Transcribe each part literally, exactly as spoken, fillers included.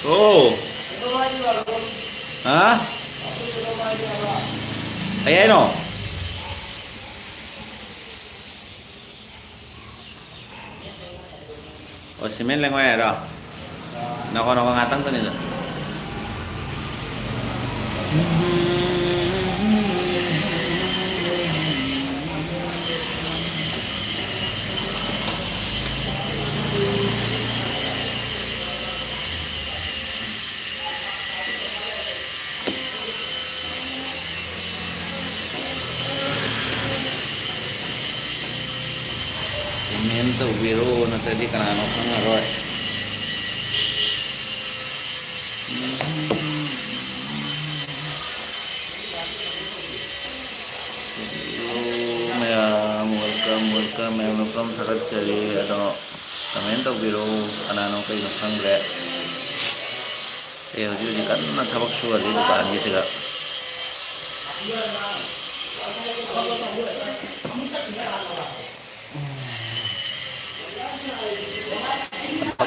ꯑꯣ꯫ ꯍꯥ? ꯀꯩ ꯍꯥꯏꯅꯣ? ꯑꯣ, ꯁꯤꯃꯦꯟ ꯂꯩꯉꯣꯏ ꯍꯥꯏꯔꯣ? ꯅꯈꯣ, ꯅꯈꯣ, ꯉꯥꯛꯇꯪ ꯇꯅꯤꯗ꯫ ꯀꯃꯦꯟ ꯇꯧꯕꯤꯔꯣ, ꯅꯠꯇ꯭ꯔꯗꯤ ꯀꯅꯥꯅꯣ ꯈꯪꯉꯔꯣꯏ꯫ ꯃꯌꯥꯝ, welcome, welcome, ꯃꯌꯥꯝ welcome, ꯊꯥꯒꯠꯆꯔꯤ꯫ ꯑꯗꯣ ꯀꯃꯦꯟ ꯇꯧꯕꯤꯔꯣ, ꯀꯅꯥꯅꯣ ꯀꯩꯅꯣ ꯈꯪꯗ꯭ꯔꯦ꯫ ꯑꯩ ꯍꯧꯖꯤꯛ ꯍꯧꯖꯤꯛ ꯀꯟꯅ ꯊꯕꯛ ꯁꯨꯍꯜꯂꯤ ꯗꯨꯀꯥꯟꯒꯤꯁꯤꯗ꯫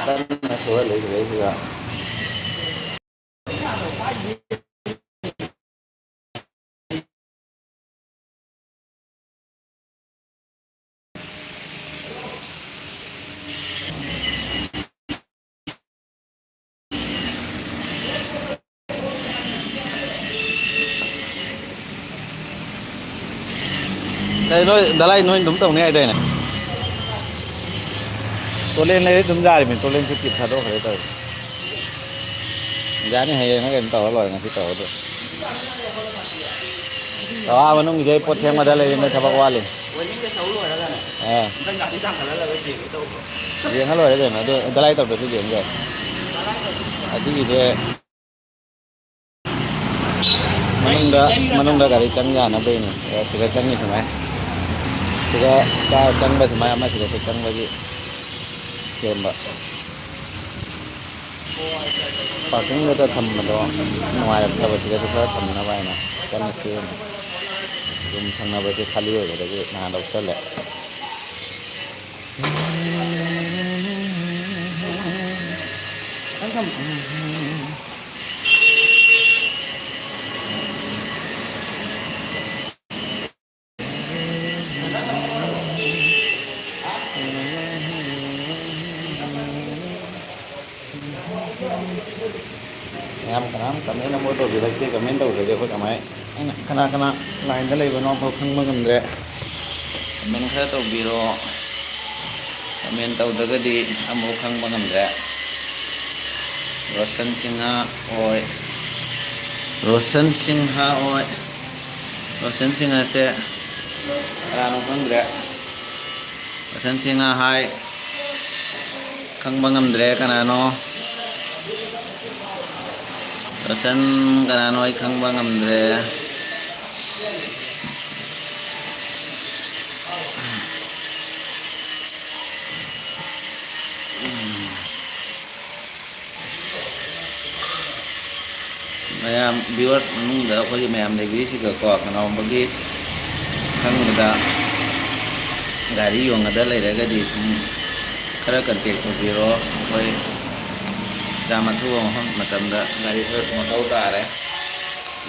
ꯀꯟꯅ ꯁꯨꯍꯜꯂꯤ ꯁꯤꯗꯩꯁꯤꯗ꯫ ꯑꯦ, ꯅꯣꯏ ꯗꯂꯥꯏ ꯅꯣꯏ ꯑꯗꯨꯝ ꯇꯧꯅꯤ ꯍꯥꯏꯗꯥꯏꯅꯦ? ꯇꯣꯂꯦꯟ ꯂꯩꯔꯗꯤ ꯑꯗꯨꯝ ꯌꯥꯔꯤꯃꯤ, ꯇꯣꯂꯦꯟ ꯐꯤꯐꯇꯤ ꯊꯥꯗꯣꯛꯈ꯭ꯔꯦ ꯇꯧꯔꯤ꯫ ꯌꯥꯅꯤ, ꯍꯌꯦꯡꯅ ꯀꯩꯅꯣ ꯇꯧꯔ ꯂꯣꯏꯔꯦ, ꯉꯁꯤ ꯇꯧꯔꯗꯣꯏ꯫ ꯑꯥ, ꯃꯅꯨꯡꯒꯤꯗꯤ ꯑꯩ ꯄꯣꯠ ꯁꯦꯝꯒꯗ ꯂꯩꯔꯤ, ꯅꯣꯏ ꯊꯕꯛ ꯋꯥꯠꯂꯤ꯫ ꯑꯥ꯫ ꯌꯦꯡꯉ ꯂꯣꯏꯔꯦ ꯀꯩꯅꯣ, ꯑꯗꯨ ꯗꯂꯥꯏ ꯇꯧꯗ꯭ꯔꯁꯨ ꯌꯦꯡ ꯌꯥꯏ꯫ ꯑꯗꯨꯒꯤꯗꯤ ꯃꯅꯨꯡꯗ, ꯃꯅꯨꯡꯗ ꯒꯥꯔꯤ ꯆꯪ ꯌꯥꯅꯕꯩꯅꯦ꯫ ꯑꯦ, ꯁꯤꯗ ꯆꯪꯉꯤ ꯁꯨꯃꯥꯏꯅ꯫ ꯁꯤꯗ ꯆꯥ-, ꯆꯪꯕ ꯁꯨꯃꯥꯏꯅ ꯑꯃ ꯁꯤꯗꯁꯨ ꯆꯪꯕꯒꯤ ꯁꯦꯝꯕ꯫ ꯄꯥꯔꯀꯤꯡꯗꯨꯗ ꯊꯝꯕꯗꯣ ꯅꯨꯡꯉꯥꯏꯔꯛꯇꯕ, ꯁꯤꯗꯁꯨ ꯈꯔ ꯊꯝꯅꯕ ꯍꯥꯏꯅ ꯀꯟꯅ ꯁꯦꯝꯃꯤ꯫ ꯔꯨꯝ ꯊꯪꯅꯕꯁꯦ ꯈꯥꯂꯤ ꯑꯣꯏꯕꯗꯒꯤ ꯅꯍꯥꯟ ꯂꯧꯁꯜꯂꯦ꯫ ꯃꯌꯥꯝ ꯀꯅꯥꯝ ꯀꯃꯦꯟ ꯑꯃꯐꯥꯎ ꯇꯧꯕꯤꯔꯛꯇꯦ꯫ ꯀꯃꯦꯟ ꯇꯧꯗ꯭ꯔꯗꯤ ꯑꯩꯈꯣꯏ ꯀꯃꯥꯏ, ꯑꯩꯅ ꯀꯅꯥ ꯀꯅꯥ ꯂꯥꯏꯟꯗ ꯂꯩꯕꯅꯣ ꯑꯃꯐꯥꯎ ꯈꯪꯕ ꯉꯝꯗ꯭ꯔꯦ꯫ ꯀꯃꯦꯟ ꯈꯔ ꯇꯧꯕꯤꯔꯣ꯫ ꯀꯃꯦꯟ ꯇꯧꯗ꯭ꯔꯒꯗꯤ ꯑꯃꯐꯥꯎ ꯈꯪꯕ ꯉꯝꯗ꯭ꯔꯦ꯫ ꯔꯣꯁꯟ ꯁꯤꯡꯍ ꯑꯣꯏ, ꯔꯣꯁꯟ ꯁꯤꯡꯍ ꯑꯣꯏ, ꯔꯣꯁꯟ ꯁꯤꯡꯍꯁꯦ ꯀꯅꯥꯅꯣ ꯈꯪꯗ꯭ꯔꯦ꯫ ꯔꯣꯁꯟ ꯁꯤꯡꯍ ꯍꯥꯏ, ꯈꯪꯕ ꯉꯝꯗ꯭ꯔꯦ ꯀꯅꯥꯅꯣ꯫ ꯔꯣꯁꯟ ꯀꯅꯥꯅꯣ ꯑꯩ ꯈꯪꯕ ꯉꯝꯗ꯭ꯔꯦ꯫ ꯃꯌꯥꯝ viewers ꯃꯅꯨꯡꯗ ꯑꯩꯈꯣꯏꯒꯤ ꯃꯌꯥꯝ ꯂꯩꯕꯤꯔꯤꯁꯤꯒꯀꯣ, ꯀꯅꯥꯒꯨꯝꯕꯒꯤ ꯈꯪꯕꯗ ꯒꯥꯔꯤ ꯌꯣꯟꯒꯗ ꯂꯩꯔꯒꯗꯤ ꯁꯨꯝ ꯈꯔ contact ꯇꯧꯕꯤꯔꯣ꯫ ꯑꯩꯈꯣꯏ ꯌꯥꯝ ꯑꯊꯨꯕ ꯃꯐꯝ ꯃꯇꯝꯗ ꯒꯥꯔꯤ ꯈꯔ ꯃꯊꯧ ꯇꯥꯔꯦ꯫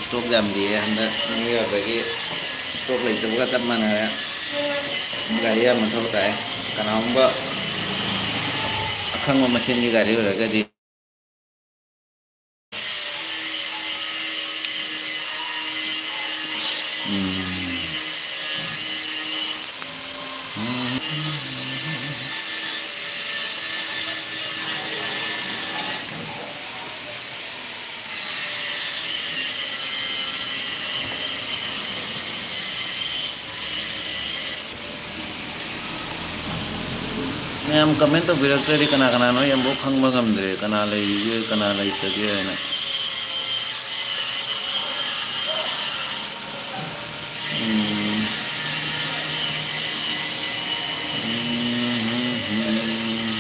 Stock ꯌꯥꯝꯗꯤꯌꯦ ꯍꯟꯗꯛ New Year ꯗꯒꯤ꯫ Stock ꯂꯩꯇꯕꯒ ꯆꯞ ꯃꯥꯟꯅꯔꯦ꯫ ꯒꯥꯔꯤ ꯌꯥꯝ ꯃꯊꯧ ꯇꯥꯏ꯫ ꯀꯅꯥꯒꯨꯝꯕ ꯑꯈꯪꯕ ꯃꯁꯦꯟꯒꯤ ꯒꯥꯔꯤ ꯑꯣꯏꯔꯒꯗꯤ꯫ ꯎꯝ꯫ ꯃꯌꯥꯝ comment ꯇꯧꯕꯤꯔꯛꯇ꯭ꯔꯗꯤ ꯀꯅꯥ ꯀꯅꯥꯅꯣ ꯑꯩ ꯑꯃꯐꯥꯎ ꯈꯪꯕ ꯉꯝꯗ꯭ꯔꯦ, ꯀꯅꯥ ꯂꯩꯔꯤꯒꯦ, ꯀꯅꯥ ꯂꯩꯇꯒꯦ ꯍꯥꯏꯅ꯫ ꯎꯝ꯫ ꯎꯝ, ꯎꯝ, ꯎꯝ꯫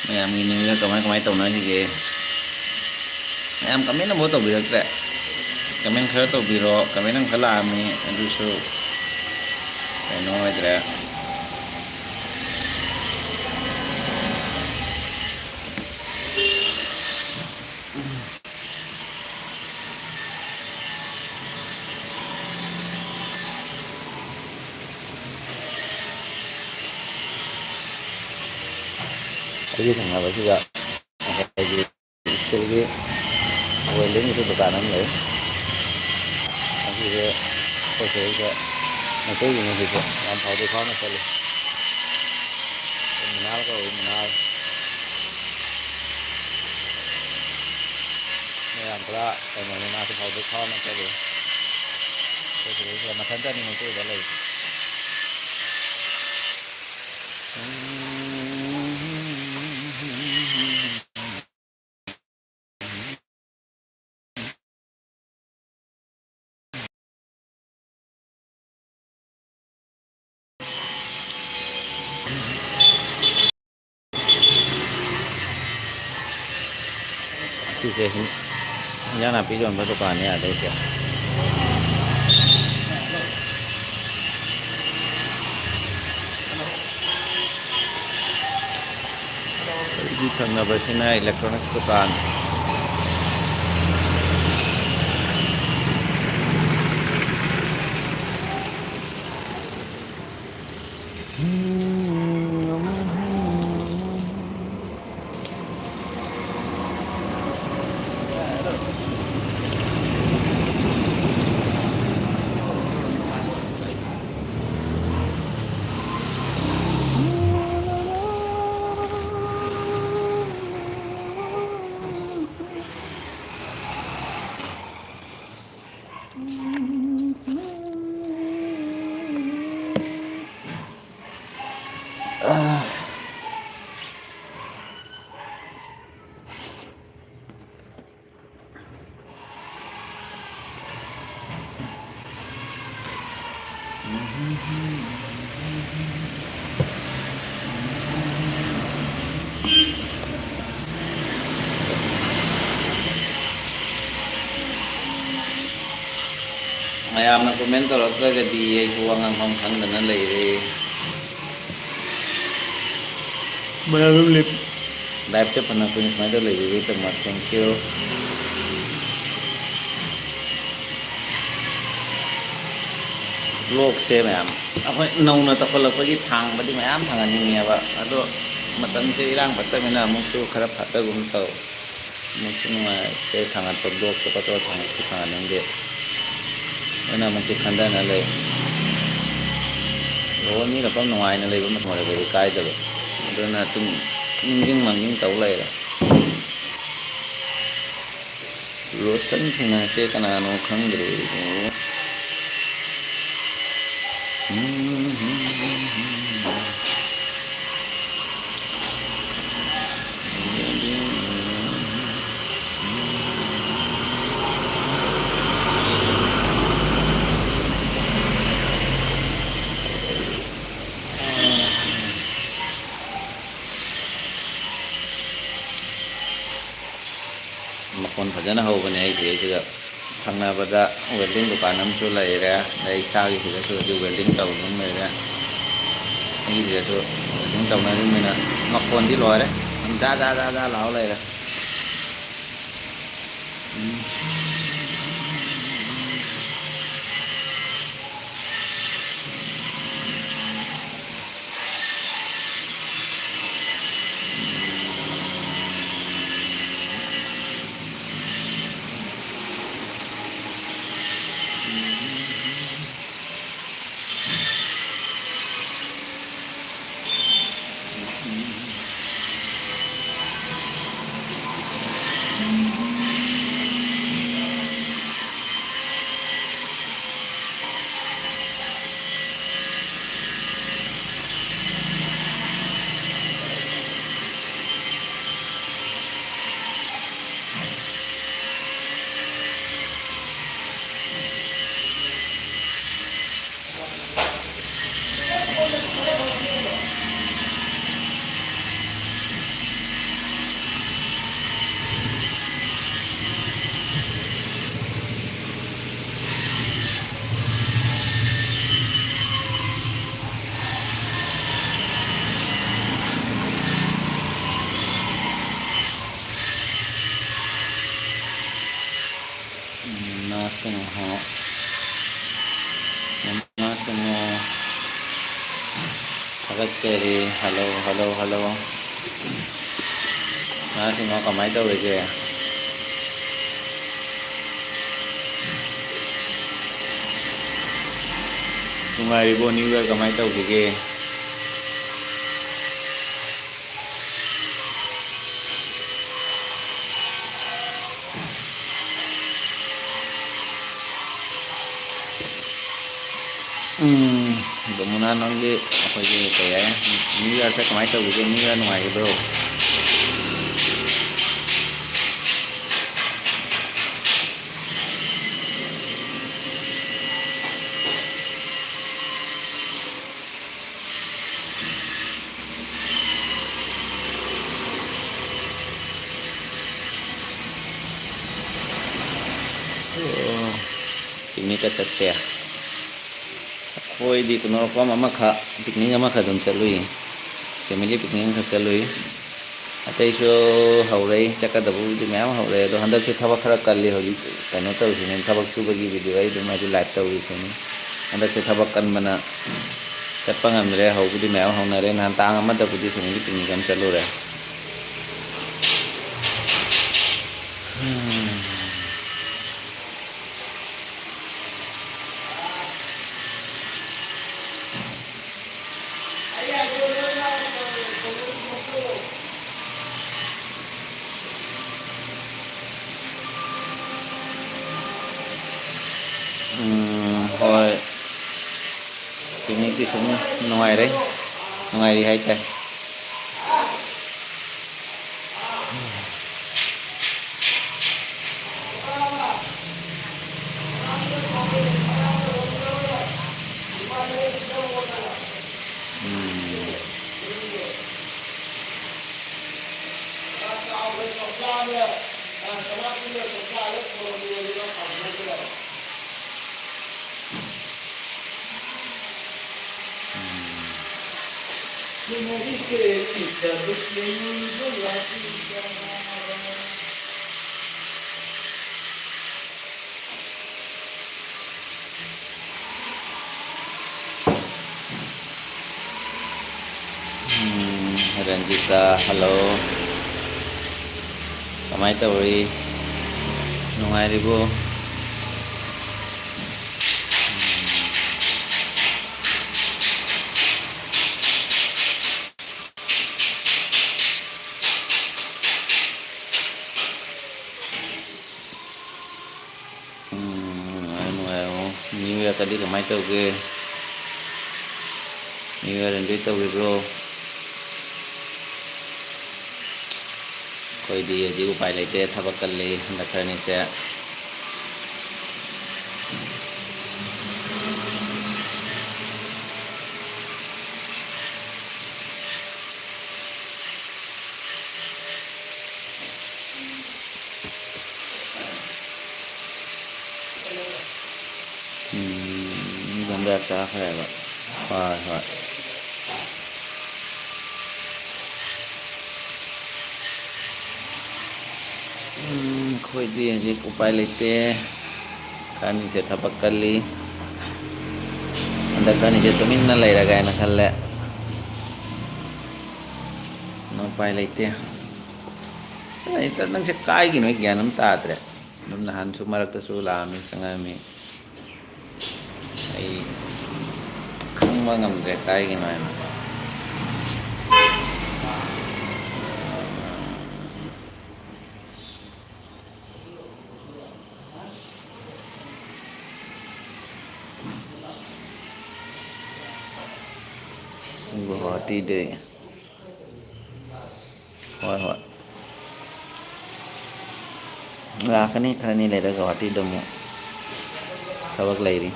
ꯃꯌꯥꯝꯒꯤ ꯅ꯭ꯌꯨ ꯌꯔ ꯀꯃꯥꯏ ꯀꯃꯥꯏ ꯇꯧꯅꯈꯤꯒꯦ? ꯃꯌꯥꯝ ꯀꯃꯦꯟ ꯑꯃꯐꯥꯎ ꯇꯧꯕꯤꯔꯛꯇ꯭ꯔꯦ꯫ ꯀꯃꯦꯟ ꯈꯔ ꯇꯧꯕꯤꯔꯣ꯫ ꯀꯃꯦꯟ ꯑꯃꯈꯛ ꯂꯥꯛꯑꯝꯃꯤ, ꯑꯗꯨꯁꯨ ꯀꯩꯅꯣ ꯑꯣꯏꯗ꯭ꯔꯦ꯫ ꯑꯩꯒꯤ ꯊꯪꯅꯕꯁꯤꯗ ꯉꯁꯥꯏꯒꯤ ꯁ꯭ꯀꯨꯜꯒꯤ ꯋꯦꯜꯗꯤꯡꯒꯤ ꯗꯨꯀꯥꯟ ꯑꯃ ꯂꯩ꯫ ꯃꯁꯤꯁꯦ ꯑꯩꯈꯣꯏ ꯁꯤꯗꯩꯗ ꯃꯩꯇꯩꯒꯤꯅꯤ꯫ ꯁꯤꯁꯨ ꯌꯥꯝ ꯐꯥꯎꯗꯤ ꯐꯥꯎꯅ ꯆꯠꯂꯤ꯫ ꯃꯤꯅꯥꯜ ꯀꯧꯏ, ꯃꯤꯅꯥꯜ꯫ ꯃꯌꯥꯝ ꯄꯨꯔꯥ ꯀꯩꯅꯣꯅꯤ, ꯃꯥꯁꯨ ꯐꯥꯎꯗꯤ ꯐꯥꯎꯅ ꯆꯠꯂꯤ꯫ ꯑꯩꯈꯣꯏ ꯁꯤꯗꯩꯁꯤꯗ ꯃꯊꯟꯇꯅꯤ ꯃꯩꯇꯩꯗ ꯂꯩꯔꯤꯁꯦ꯫ ꯁꯤꯁꯦ ꯍꯤꯟ-, ꯍꯤꯟꯖꯥꯡ ꯅꯥꯄꯤ ꯌꯣꯟꯕ ꯗꯨꯀꯥꯟꯅꯦ ꯑꯗꯩꯁꯦ꯫ ꯑꯩꯒꯤ ꯊꯪꯅꯕꯁꯤꯅ ꯏꯂꯦꯛꯇ꯭ꯔꯣꯅꯤꯛꯁ ꯗꯨꯀꯥꯟ꯫ ꯃꯌꯥꯝꯅ comment ꯇꯧꯔꯛꯇ꯭ꯔꯒꯗꯤ ꯑꯩꯁꯨ ꯋꯥ ꯉꯥꯡꯐꯝ ꯈꯪꯗꯅ ꯂꯩꯔꯦ꯫ ꯃꯌꯥꯝ ꯑꯗꯨꯝ ꯂꯦꯞ-, live ꯇ ꯐꯅ ꯀꯨꯏꯅ ꯁꯨꯃꯥꯏꯅ ꯇꯧ ꯂꯩꯕꯤꯕꯒꯤꯗꯃꯛ thank you꯫ Vlog ꯁꯦ ꯃꯌꯥꯝ ꯑꯩꯈꯣꯏ ꯅꯧꯅ ꯇꯧꯈꯠꯂꯛꯄꯒꯤ ꯊꯥꯡꯕꯗꯤ ꯃꯌꯥꯝ ꯊꯥꯡꯍꯟꯅꯤꯡꯉꯦꯕ, ꯑꯗꯣ ꯃꯇꯝꯁꯦ ꯏꯔꯥꯡ ꯐꯠꯇꯕꯅꯤꯅ ꯑꯃꯨꯛꯁꯨ ꯈꯔ ꯐꯠꯇꯒꯨꯝ ꯇꯧ꯫ ꯑꯃꯨꯛꯁꯨ ꯅꯨꯡꯉꯥꯏꯇꯦ ꯊꯥꯡꯒꯠꯄ, vlog ꯇ ꯈꯣꯠꯇꯣꯛꯑ ꯊꯥꯡꯒꯠꯁꯨ ꯊꯥꯡꯒꯠꯅꯤꯡꯗꯦ꯫ ꯑꯗꯨꯅ ꯑꯃꯨꯛꯁꯨ ꯈꯟꯊꯅ ꯂꯩ꯫ ꯂꯣꯏ ꯃꯤ ꯂꯣꯏꯅꯃꯛ ꯅꯨꯡꯉꯥꯏꯅ ꯂꯩꯕ ꯃꯇꯝ ꯑꯣꯏꯔꯒꯗꯤ ꯀꯥꯏꯗꯕ꯫ ꯑꯗꯨꯅ ꯑꯗꯨꯝ ꯅꯤꯡꯁꯤꯡ ꯃꯥꯡꯖꯤꯡ ꯇꯧ ꯂꯩꯔꯦ꯫ ꯔꯣꯁꯟ ꯁꯤꯡꯍꯁꯦ ꯀꯅꯥꯅꯣ ꯈꯪꯗ꯭ꯔꯦ꯫ ꯃꯈꯣꯟ ꯐꯖꯅ ꯍꯧꯕꯅꯦ ꯑꯩꯁꯤꯗꯩꯁꯤꯗ꯫ ꯊꯪꯅꯕꯗ welding ꯗꯨꯀꯥꯟ ꯑꯃꯁꯨ ꯂꯩꯔꯦ, ꯑꯗꯩ ꯏꯁꯥꯒꯤ ꯁꯤꯗꯁꯨ ꯍꯧꯖꯤꯛ welding ꯇꯧꯗꯨꯅ ꯂꯩꯔꯦ꯫ ꯑꯩꯒꯤꯁꯤꯗꯁꯨ welding ꯇꯧꯅꯔꯤꯕꯅꯤꯅ ꯃꯈꯣꯟꯗꯤ ꯂꯣꯏꯔꯦ, ꯖꯥ ꯖꯥ ꯖꯥ ꯖꯥ ꯂꯥꯎ ꯂꯩꯔꯦ꯫ ꯀꯩꯅꯣ, ꯍꯣ꯫ ꯃꯃꯥ ꯀꯩꯅꯣ꯫ ꯊꯥꯒꯠꯆꯔꯤ꯫ Hello, hello, hello. ꯃꯃꯥ ꯀꯩꯅꯣ ꯀꯃꯥꯏꯅ ꯇꯧꯔꯤꯒꯦ? ꯅꯨꯡꯉꯥꯏꯔꯤꯕꯣ? New Year ꯀꯃꯥꯏꯅ ꯇꯧꯈꯤꯒꯦ? ꯎꯝ, ꯖꯃꯨꯅꯥ, ꯅꯪꯗꯤ ꯑꯩꯈꯣꯏꯒꯤ ꯀꯩ ꯍꯥꯏ, New Yearꯁꯦ ꯀꯃꯥꯏꯅ ꯇꯧꯈꯤꯒꯦ? New Year ꯅꯨꯡꯉꯥꯏꯈꯤꯕ꯭ꯔꯣ? ꯑꯣ, picnicꯀ ꯆꯠꯁꯦ꯫ ꯑꯩꯈꯣꯏꯗꯤ ꯀꯩꯅꯣ, ꯃꯐꯝ ꯑꯃꯈꯛ, picnic ꯑꯃꯈꯛ ꯑꯗꯨꯝ ꯆꯠꯂꯨꯏ꯫ Family picnic ꯑꯃꯈꯛ ꯆꯠꯂꯨꯏ꯫ ꯑꯇꯩꯁꯨ ꯍꯧꯔꯛꯏ, ꯆꯠꯀꯗꯕꯕꯨꯗꯤ ꯃꯌꯥꯝ ꯍꯧꯔꯛꯑꯦ, ꯑꯗꯣ ꯍꯟꯗꯛꯁꯦ ꯊꯕꯛ ꯈꯔ ꯀꯜꯂꯤ꯫ ꯍꯧꯖꯤꯛ ꯀꯩꯅꯣ ꯇꯧꯔꯤꯁꯤꯅ, ꯊꯕꯛ ꯁꯨꯕꯒꯤ video ꯑꯩ ꯑꯗꯨꯝ ꯍꯥꯏꯗꯤ live ꯇꯧꯔꯤꯁꯤꯅꯤ꯫ ꯍꯟꯗꯛꯁꯦ ꯊꯕꯛ ꯀꯟꯕꯅ ꯆꯠꯄ ꯉꯝꯗ꯭ꯔꯦ꯫ ꯍꯧꯕꯗꯤ ꯃꯌꯥꯝ ꯍꯧꯅꯔꯦ꯫ ꯅꯍꯥꯟ ꯇꯥꯡ ꯑꯃꯗꯕꯨꯗꯤ family picnic ꯑꯃ ꯆꯠꯂꯨꯔꯦ꯫ ꯎꯝ, ꯍꯣꯏ꯫ Picnicꯇꯤ ꯁꯨꯝ ꯅꯨꯡꯉꯥꯏꯔꯦ, ꯅꯨꯡꯉꯥꯏꯔꯤ ꯍꯥꯏꯇꯥꯏ꯫ ꯎꯝ꯫ ꯔꯟꯖꯤꯇꯥ, ꯍꯜꯂꯣ꯫ ꯀꯃꯥꯏꯅ ꯇꯧꯔꯤ? ꯅꯨꯡꯉꯥꯏꯔꯤꯕꯣ? ꯎꯝ, ꯅꯨꯡꯉꯥꯏꯔꯦ, ꯅꯨꯡꯉꯥꯏꯔꯦ꯫ ꯑꯣ, New Year ꯀꯗꯤ ꯀꯃꯥꯏꯅ ꯇꯧꯒꯦ? New Year enjoy ꯇꯧꯈꯤꯕ꯭ꯔꯣ? ꯑꯩꯈꯣꯏꯗꯤ ꯍꯧꯖꯤꯛ ꯎꯄꯥꯏ ꯂꯩꯇꯦ, ꯊꯕꯛ ꯀꯜꯂꯤ ꯍꯟꯗꯛ ꯈꯔꯅꯤꯁꯦ꯫ ꯎꯝ, ꯃꯤ ꯒꯟꯖꯥ ꯆꯥꯈ꯭ꯔꯦꯕ꯫ ꯍꯣꯏ, ꯍꯣꯏ꯫ ꯎꯝ, ꯑꯩꯈꯣꯏꯗꯤ ꯍꯧꯖꯤꯛ ꯎꯄꯥꯏ ꯂꯩꯇꯦ꯫ ꯈꯔꯅꯤꯁꯦ ꯊꯕꯛ ꯀꯜꯂꯤ꯫ ꯍꯟꯗꯛ ꯈꯔꯅꯤꯁꯦ ꯇꯨꯃꯤꯟꯅ ꯂꯩꯔꯒꯦ ꯍꯥꯏꯅ ꯈꯜꯂꯦ꯫ ꯎꯄꯥꯏ ꯂꯩꯇꯦ꯫ ꯑꯩ ꯅꯪꯁꯦ ꯀꯥꯏꯒꯤꯅꯣ ꯑꯩ ꯒ꯭ꯌꯥꯟ ꯑꯃ ꯇꯥꯗ꯭ꯔꯦ꯫ ꯑꯗꯨꯝ ꯅꯍꯥꯟꯁꯨ ꯃꯔꯛꯇꯁꯨ ꯂꯥꯛꯑꯝꯃꯤ, ꯆꯪꯉꯛꯑꯝꯃꯤ꯫ ꯑꯩ ꯈꯪꯕ ꯉꯝꯗ꯭ꯔꯦ ꯀꯥꯏꯒꯤꯅꯣ ꯍꯥꯏꯅ꯫ ꯒꯨꯋꯥꯍꯥꯇꯤꯗꯩ꯫ ꯍꯣꯏ, ꯍꯣꯏ꯫ ꯂꯥꯛꯀꯅꯤ, ꯈꯔꯅꯤ ꯂꯩꯔꯒ ꯒꯨꯋꯥꯍꯥꯇꯤꯗ ꯑꯃꯨꯛ ꯊꯕꯛ ꯂꯩꯔꯤ꯫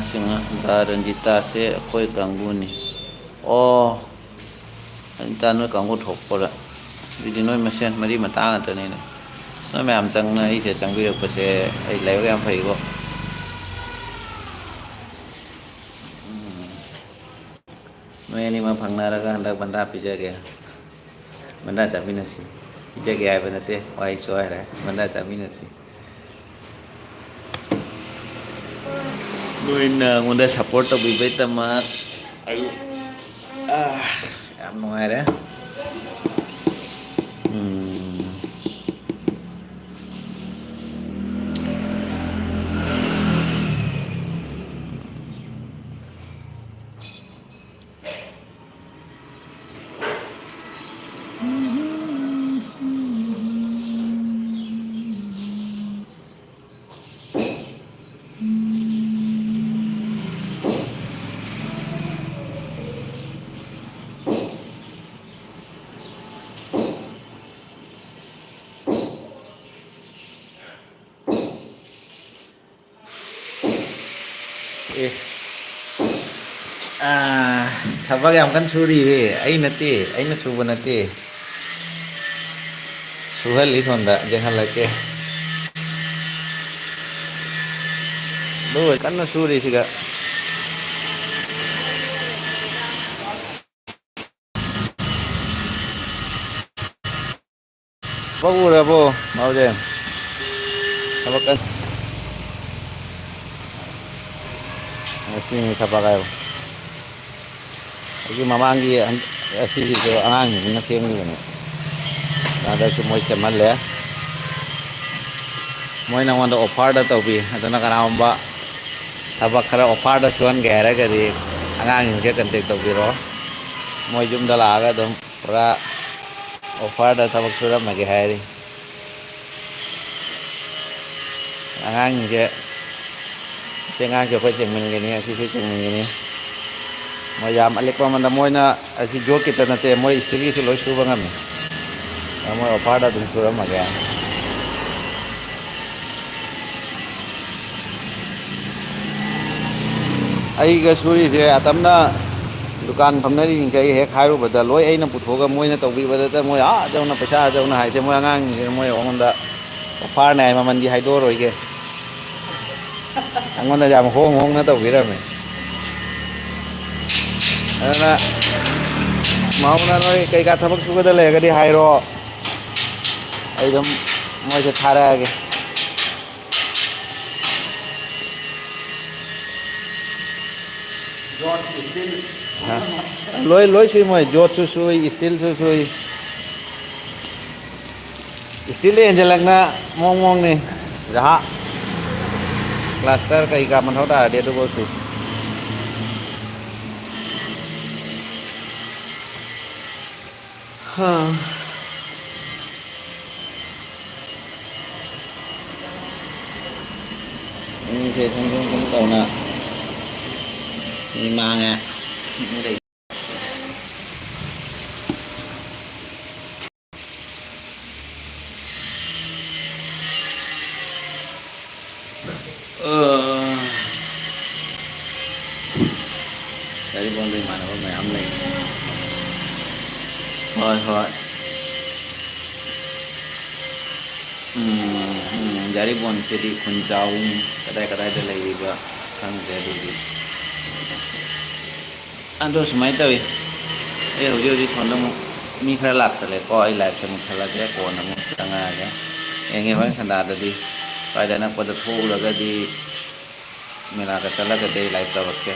ꯁꯤꯡꯍ, ꯗꯥ ꯔꯟꯖꯤꯇꯥꯁꯦ ꯑꯩꯈꯣꯏ ꯀꯥꯡꯕꯨꯅꯤ꯫ ꯑꯣ, ꯔꯟꯖꯤꯇꯥ ꯅꯣꯏ ꯀꯥꯡꯕꯨ ꯊꯣꯛꯄꯔꯥ? ꯑꯗꯨꯗꯤ ꯅꯣꯏ ꯃꯁꯦꯟ ꯃꯔꯤ ꯃꯇꯥ ꯉꯥꯛꯇꯅꯤꯅꯦ꯫ ꯅꯣꯏ ꯃꯌꯥꯝ ꯆꯪꯅ ꯑꯩꯁꯦ ꯆꯪꯕꯤꯔꯛꯄꯁꯦ ꯑꯩ ꯂꯥꯏꯕꯛ ꯌꯥꯝ ꯐꯩꯀꯣ꯫ ꯎꯝ꯫ ꯅꯣꯏ ꯑꯅꯤꯃꯛ ꯐꯪꯅꯔꯒ ꯍꯟꯗꯛ ꯕꯟꯗꯥ ꯄꯤꯖꯒꯦ꯫ ꯕꯟꯗꯥ ꯆꯥꯃꯤꯟꯅꯁꯤ꯫ ꯄꯤꯖꯒꯦ ꯍꯥꯏꯕ ꯅꯠꯇꯦ, ꯋꯥꯍꯩ ꯁꯣꯏꯈ꯭ꯔꯦ꯫ ꯕꯟꯗꯥ ꯆꯥꯃꯤꯟꯅꯁꯤ꯫ ꯅꯣꯏꯅ ꯑꯩꯉꯣꯟꯗ support ꯇꯧꯕꯤꯕꯩꯗꯃꯛ ꯑꯩ, ꯑꯥ, ꯌꯥꯝ ꯅꯨꯡꯉꯥꯏꯔꯦ꯫ ꯎꯝ꯫ ꯑꯦ꯫ ꯑꯥ, ꯊꯕꯛ ꯌꯥꯝ ꯀꯟꯅ ꯁꯨꯔꯤꯌꯦ꯫ ꯑꯩ ꯅꯠꯇꯦ, ꯑꯩꯅ ꯁꯨꯕ ꯅꯠꯇꯦ꯫ ꯁꯨꯍꯜꯂꯤ ꯁꯣꯝꯗ, ꯌꯦꯡꯍꯜꯂꯛꯀꯦ꯫ ꯂꯣꯏ ꯀꯟꯅ ꯁꯨꯔꯤ ꯁꯤꯗ꯫ ꯊꯕꯛ ꯎꯔꯕꯣ, ꯃꯥꯎꯖꯦ? ꯊꯕꯛ ꯀꯟ-, ꯉꯁꯤꯅꯤ ꯊꯕꯛ ꯍꯥꯏꯕ꯫ ꯑꯩꯒꯤ ꯃꯃꯥꯡꯒꯤ ꯍꯟ-, ꯑꯁꯤꯒꯤꯁꯨ ꯑꯉꯥꯡꯁꯤꯡꯁꯤꯅ ꯁꯦꯝꯈꯤꯕꯅꯦ꯫ ꯑꯗꯁꯨ ꯃꯣꯏ ꯁꯦꯝꯍꯜꯂꯦ꯫ ꯃꯣꯏ ꯅꯉꯣꯟꯗ offerꯗ ꯇꯧꯕꯤ꯫ ꯑꯗꯨꯅ ꯀꯅꯥꯒꯨꯝꯕ ꯊꯕꯛ ꯈꯔ offerꯗ ꯁꯨꯍꯟꯒꯦ ꯍꯥꯏꯔꯒꯗꯤ ꯑꯉꯥꯡꯁꯤꯡꯁꯦ contact ꯇꯧꯕꯤꯔꯣ꯫ ꯃꯣꯏ ꯌꯨꯝꯗ ꯂꯥꯛꯑꯒ ꯑꯗꯨꯝ ꯄꯨꯔꯥ offerꯗ ꯊꯕꯛ ꯁꯨꯔꯝꯃꯒꯦ ꯍꯥꯏꯔꯤ꯫ ꯑꯉꯥꯡꯁꯤꯡꯁꯦ, ꯁꯤ ꯑꯉꯥꯡꯁꯦ ꯑꯩꯈꯣꯏ ꯆꯦꯟꯃꯤꯟꯒꯅꯤ, ꯑꯁꯤꯁꯨ ꯆꯦꯟꯃꯤꯟꯒꯅꯤ꯫ ꯃꯣꯏ ꯌꯥꯝ ꯑꯂꯤꯛꯄ ꯃꯃꯜꯗ ꯃꯣꯏꯅ ꯑꯁꯤ ꯌꯣꯠꯈꯤꯇ ꯅꯠꯇꯦ, ꯃꯣꯏ ꯏꯁꯇ꯭ꯔꯤꯒꯤꯁꯨ ꯂꯣꯏ ꯁꯨꯕ ꯉꯝꯃꯤ꯫ ꯑꯗ ꯃꯣꯏ offerꯗ ꯑꯗꯨꯝ ꯁꯨꯔꯝꯃꯒꯦ꯫ ꯑꯩꯒ ꯁꯨꯔꯤꯁꯦ ꯑꯇꯝꯅ ꯗꯨꯀꯥꯟ ꯐꯝꯅꯔꯤꯁꯤꯡꯁꯦ ꯑꯩ ꯍꯦꯛ ꯍꯥꯏꯔꯨꯕꯗ ꯂꯣꯏ ꯑꯩꯅ ꯄꯨꯊꯣꯛꯑꯒ ꯃꯣꯏꯅ ꯇꯧꯕꯤꯕꯗꯇ ꯃꯣꯏ ꯑꯥ ꯌꯧꯅ ꯄꯩꯁꯥ ꯑꯥ ꯌꯧꯅ ꯍꯥꯏꯁꯦ꯫ ꯃꯣꯏ ꯑꯉꯥꯡꯁꯤꯡꯁꯤꯅ ꯃꯣꯏ ꯑꯩꯉꯣꯟꯗ ꯑꯣꯐꯔꯅꯦ ꯍꯥꯏ, ꯃꯃꯜꯗꯤ ꯍꯥꯏꯗꯣꯛꯑꯔꯣꯏꯒꯦ꯫ ꯑꯩꯉꯣꯟꯗ ꯌꯥꯝ ꯍꯣꯡ ꯍꯣꯡꯅ ꯇꯧꯕꯤꯔꯝꯃꯦ꯫ ꯑꯗꯨꯅ ꯃꯧꯅ ꯅꯣꯏ ꯀꯩꯀꯥ ꯊꯕꯛ ꯁꯨꯒꯗ ꯂꯩꯔꯒꯗꯤ ꯍꯥꯏꯔꯣ, ꯑꯩ ꯑꯗꯨꯝ ꯃꯣꯏꯁꯦ ꯊꯥꯔꯛꯑꯒꯦ꯫ ꯂꯣꯏ ꯂꯣꯏ ꯁꯨꯏ ꯃꯣꯏ, ꯖꯣꯠꯁꯨ ꯁꯨꯏ, ꯏꯁꯇꯤꯜꯁꯨ ꯁꯨꯏ꯫ ꯏꯁꯇꯤꯜꯗ ꯍꯦꯟꯖꯜꯂꯛꯅ ꯃꯑꯣꯡ ꯃꯑꯣꯡꯅꯤ꯫ ꯖꯍꯥ ꯀ꯭ꯂꯥꯁꯇꯔ ꯀꯩꯀꯥ ꯃꯊꯧ ꯇꯥꯔꯗꯤ ꯑꯗꯨꯐꯥꯎ ꯁꯨꯏ꯫ ꯍꯥ꯫ ꯃꯤꯁꯦ ꯁꯨꯝ ꯁꯨꯝ ꯁꯨꯝ ꯇꯧꯅ ꯃꯤ ꯃꯥꯡꯉꯦ꯫ ꯃꯤ ꯂꯩ-, ꯑ, ꯌꯥꯔꯤꯄꯣꯛꯗ ꯏꯃꯥꯟꯅꯕ ꯃꯌꯥꯝ ꯂꯩ꯫ ꯍꯣꯏ, ꯍꯣꯏ꯫ ꯎꯝ, ꯎꯝ, ꯌꯥꯔꯤꯄꯣꯛꯁꯤꯗꯤ ꯈꯨꯟ ꯆꯥꯎꯏꯅꯤ꯫ ꯀꯗꯥꯏ ꯀꯗꯥꯏꯗ ꯂꯩꯔꯤꯕ ꯈꯪꯗ꯭ꯔꯦ ꯑꯗꯨꯗꯤ꯫ ꯑꯗꯣ ꯁꯨꯃꯥꯏꯅ ꯇꯧꯏ, ꯑꯩ ꯍꯧꯖꯤꯛ ꯍꯧꯖꯤꯛ ꯁꯣꯝꯗ ꯑꯃꯨꯛ ꯃꯤ ꯈꯔ ꯂꯥꯛꯁꯜꯂꯦꯀꯣ, ꯑꯩ ꯂꯥꯏꯞꯁꯦ ꯃꯨꯠꯊꯠꯂꯒꯦ, ꯀꯣꯟꯅ ꯑꯃꯨꯛ ꯆꯪꯉꯛꯑꯒꯦ꯫ ꯌꯦꯡꯒꯦ, ꯍꯣꯔꯦꯟ ꯁꯟꯗꯥꯗꯗꯤ ꯁ꯭ꯋꯥꯏꯗ ꯑꯅꯛꯄꯗ ꯊꯣꯛꯎꯔꯒꯗꯤ, ꯃꯦꯂꯥꯗ ꯆꯠꯂꯒꯗꯤ ꯑꯩ ꯂꯥꯏꯞ ꯇꯧꯔꯛꯀꯦ꯫